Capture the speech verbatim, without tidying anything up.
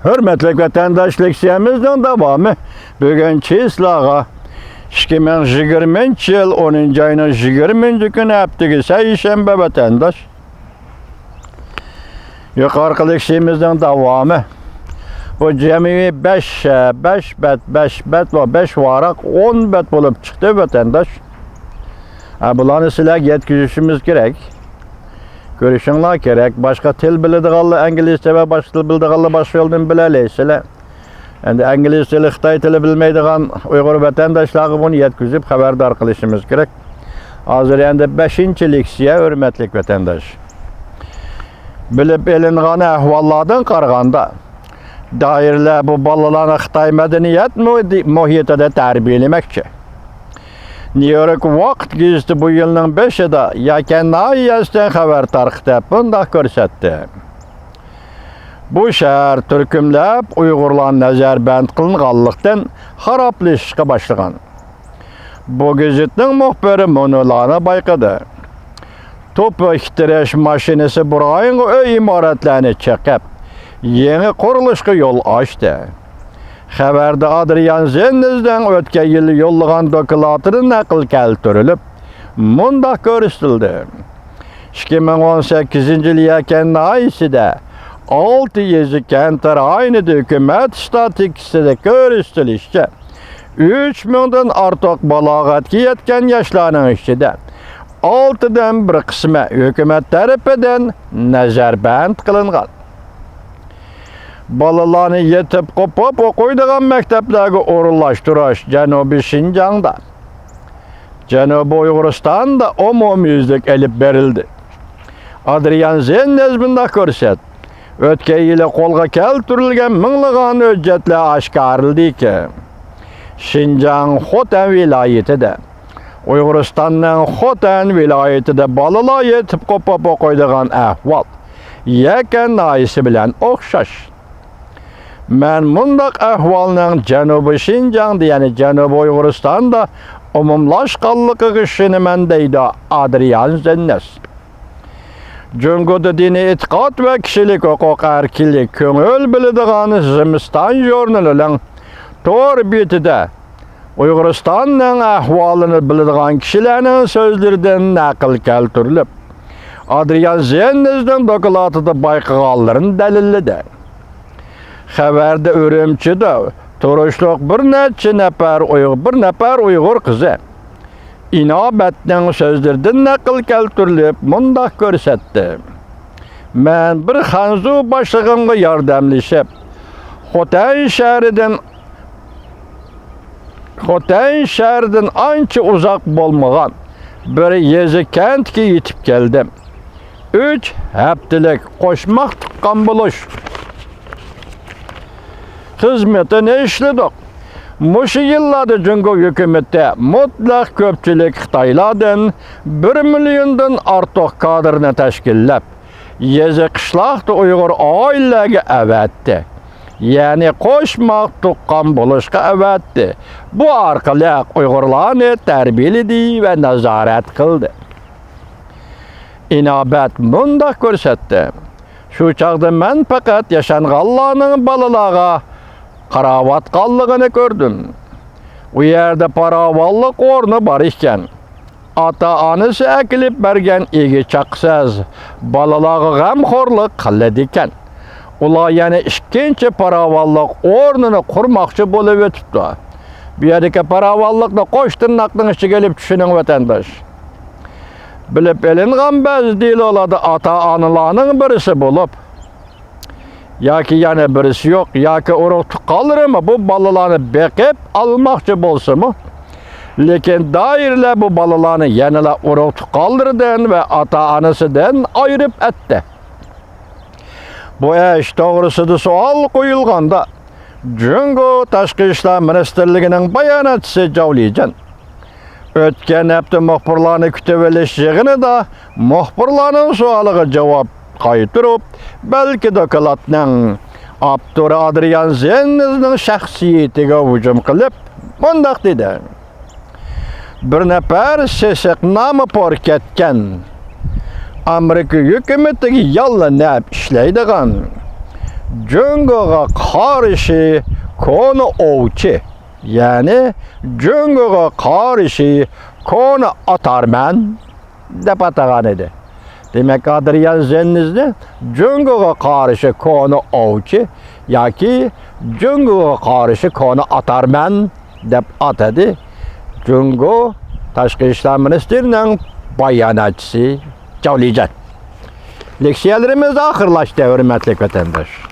ھۆرمەتلىك ۋەتەنداش، لېكسىيەمىزنىڭ داۋامى. بۈگۈن چىسلاغا، ئىككى مىڭ يىگىرمىنچى يىل ئونىنچى ئاينىڭ يىگىرمىنچى كۈنى، ھەپتىگە سەيشەنبە، ۋەتەنداش. يۇقىرىقى لېكسىيەمىزنىڭ داۋامى. بۇ جەمئىي بەش، بەش بەت، بەش بەت ۋە بەش ۋاراق، ئون بەت بولۇپ چىقتى، ۋەتەنداش. ھە، بۇلارنى سىلەرگە يەتكۈزۈشىمىز كېرەك. كۆرۈشۈڭلار كېرەك. باشقا تىل بىلىدىغانلار ئىنگلىزچە ۋە باشقا تىل بىلىدىغانلار باشقا يولدىن بىلەلەيسىلەر. ئەمدى ئىنگلىز تىلى، خىتاي تىلى بىلمەيدىغان ئۇيغۇر ۋەتەنداشلارغا بۇنى يەتكۈزۈپ خەۋەردار قىلىشىمىز كېرەك. ھازىر ئەمدى بەشىنچى لېكسىيە، ھۆرمەتلىك ۋەتەنداش. بىلىپ ئېلىنغان ئەھۋاللاردىن قارىغاندا، دائىرىلەر بۇ بالىلارنى خىتاي مەدەنىيەت مۇ-، مۇھىتىدا تەربىيەلىمەكچى. نيۇ يورك ۋاقىت گېزىتى بۇ يىلنىڭ بېشىدا يەكەن ناھىيەسىدىن خەۋەر تارقىتىپ، بۇنداق كۆرسەتتى. بۇ شەھەر تۈركۈملەپ ئۇيغۇرلار نەزەربەند قىلىنغانلىقتىن خارابلىشىشقا باشلىغان. بۇ گېزىتنىڭ مۇخبىرى مۇنۇلارنى بايقىدى. توپا ئىتتىرىش ماشىنىسى بۇ رايونغا ئۆي ئىمارەتلەرنى چېقىپ، يېڭى قۇرۇلۇشقا يول ئاچتى. خەۋەردە ئادرىيان زېننېزنىڭ ئۆتكەن يىلى يوللىغان دوكلاتىدىن نەقىل كەلتۈرۈلۈپ، مۇنداق كۆرسىتىلدى. ئىككى مىڭ ئون سەككىزىنچى يىلى يەكەن ناھىيەسىدە ئالتە يېزا كەنت رايونىدا ھۆكۈمەت ئىستاتىستىكىسىدا كۆرسىتىلىشىچە، ئۈچ مىڭدىن ئارتۇق بالاغەتكە يەتكەن ياشلارنىڭ ئىچىدە ئالتىدىن بىر قىسمى ھۆكۈمەت تەرىپىدىن نەزەربەند قىلىنغان. بالىلارنى يېتىپ قوپۇپ ئوقۇيدىغان مەكتەپلەرگە ئورۇنلاشتۇرۇش جەنۇبىي شىنجاڭدا، جەنۇبىي ئۇيغۇرىستاندا ئومۇميۈزلۈك ئېلىپ بېرىلدى. ئادرىيان زېننېز مۇنداق كۆرسەت، ئۆتكەن يىلى قولغا كەلتۈرۈلگەن مىڭلىغان ھۆججەتلەر ئاشكارىلىدىكى، شىنجاڭ خوتەن ۋىلايىتىدە، ئۇيغۇرىستاننىڭ خوتەن ۋىلايىتىدە بالىلار يېتىپ قوپۇپ ئوقۇيدىغان ئەھۋال يەكەن ناھىيەسى بىلەن ئوخشاش. مەن مۇنداق ئەھۋالنىڭ جەنۇبىي شىنجاڭدا، يەنى جەنۇبىي ئۇيغۇرىستاندا ئومۇملاشقانلىقىغا ئىشىنىمەن، دەيدۇ ئادرىيان زېننېس. جۇڭگودا دىنىي ئېتىقاد ۋە كىشىلىك ھوقۇق ئەركىنلىك كۆڭۈل بۆلىدىغان زىمىستان ژۇرنىلىنىڭ تور بېتىدە ئۇيغۇرىستاننىڭ ئەھۋالىنى بىلىدىغان كىشىلەرنىڭ سۆزلىرىدىن نەقىل كەلتۈرۈلۈپ، ئادرىيان زېننېزنىڭ دوكلاتىدا بايقىغانلىرىنى دەلىللىدى. خەۋەردە ئۈرۈمچىدە تۇرۇشلۇق بىر نەچچە نەپەر ئۇيغۇر، بىر نەپەر ئۇيغۇر قىزى ئىنابەتنىڭ سۆزلىرىدىن نەقىل كەلتۈرۈلۈپ مۇنداق كۆرسەتتى: مەن بىر خەنزۇ باشلىقىمغا ياردەملىشىپ، خوتەن شەھىرىدىن، خوتەن شەھىرىدىن ئانچە ئۇزاق بولمىغان بىر يېزا كەنتكە يېتىپ كەلدىم. ئۈچ ھەپتىلىك قوشماق تۇغقان بولۇش خىزمىتىنى ئىشلىدۇق. مۇشۇ يىللاردا جۇڭگو ھۆكۈمىتى مۇتلەق كۆپچىلىك خىتايلاردىن بىر مىليوندىن ئارتۇق كادىرنى تەشكىللەپ، يېزا قىشلاقتا ئۇيغۇر ئائىلىلەرگە ئەۋەتتى. يەنى قوشماق تۇغقان بولۇشقا ئەۋەتتى. بۇ ئارقىلىق ئۇيغۇرلارنى تەربىيەلىدى ۋە نازارەت قىلدى. ئىنابەت مۇنداق كۆرسەتتى: شۇ چاغدا مەن پەقەت ياشانغانلارنىڭ بالىلارغا قاراۋاتقانلىقىنى كۆردۈم. ئۇ يەردە پاراۋانلىق ئورنى بار ئىكەن. ئاتا-ئانىسى ئەكېلىپ بەرگەن ئىگە-چاقىسىز بالىلارغا غەمخورلۇق قىلىدىكەن. ئۇلار يەنە ئىككىنچى پاراۋانلىق ئورنىنى قۇرماقچى بولۇۋېتىپتۇ. بۇ يەردىكى پاراۋانلىقنى قوش تىرناقنىڭ ئىچىگە ئېلىپ چۈشىنىڭ، ۋەتەنداش. بىلىپ ئېلىنغان بەزى دېلولاردا ئاتا-ئانىلارنىڭ بىرسى بولۇپ، ياكى يەنە بىرسى يوق، ياكى ئۇرۇق-تۇغقانلىرىمۇ بۇ بالىلارنى بېقىپ ئالماقچى بولسىمۇ، لېكىن دائىرىلەر بۇ بالىلارنى يەنىلا ئۇرۇق-تۇغقانلىرىدىن ۋە ئاتا-ئانىسىدىن ئايرىپ ئەتتى. بۇ ئىش توغرىسىدا سوئال قويۇلغاندا، جۇڭگو تاشقى ئىشلار مىنىستىرلىكىنىڭ باياناتچىسى جاۋ لىجەن ئۆتكەن ھەپتە مۇخبىرلارنى كۈتۈۋېلىش يىغىنىدا مۇخبىرلارنىڭ سوئالىغا جاۋاب قايتۇرۇپ، بەلكى دوكلاتنىڭ ئاپتورى ئادرىيان زېننېزنىڭ شەخسىيىتىگە ھۇجۇم قىلىپ، مۇنداق دېدى: بىر نەپەر سېسىق نامى پور كەتكەن، ئامېرىكا ھۆكۈمىتىگە ياللىنىپ ئىشلەيدىغان، جۇڭگوغا قارشى كونا ئوۋچى، يەنى جۇڭگوغا قارشى كونا ئاتارمەن دەپ ئاتىغان ئىدى. دېمەك، ئادرىيان زېننىزنى جۇڭگوغا قارشى كونا ئوۋچى ياكى جۇڭگوغا قارشى كونا ئاتارمەن دەپ ئاتىدى جۇڭگو تاشقى ئىشلار مىنىستىرىنىڭ باياناتچىسى جاۋ لىجەن. لېكسىيەلىرىمىز ئاخىرلاشتى، ھۆرمەتلىك ۋەتەنداش.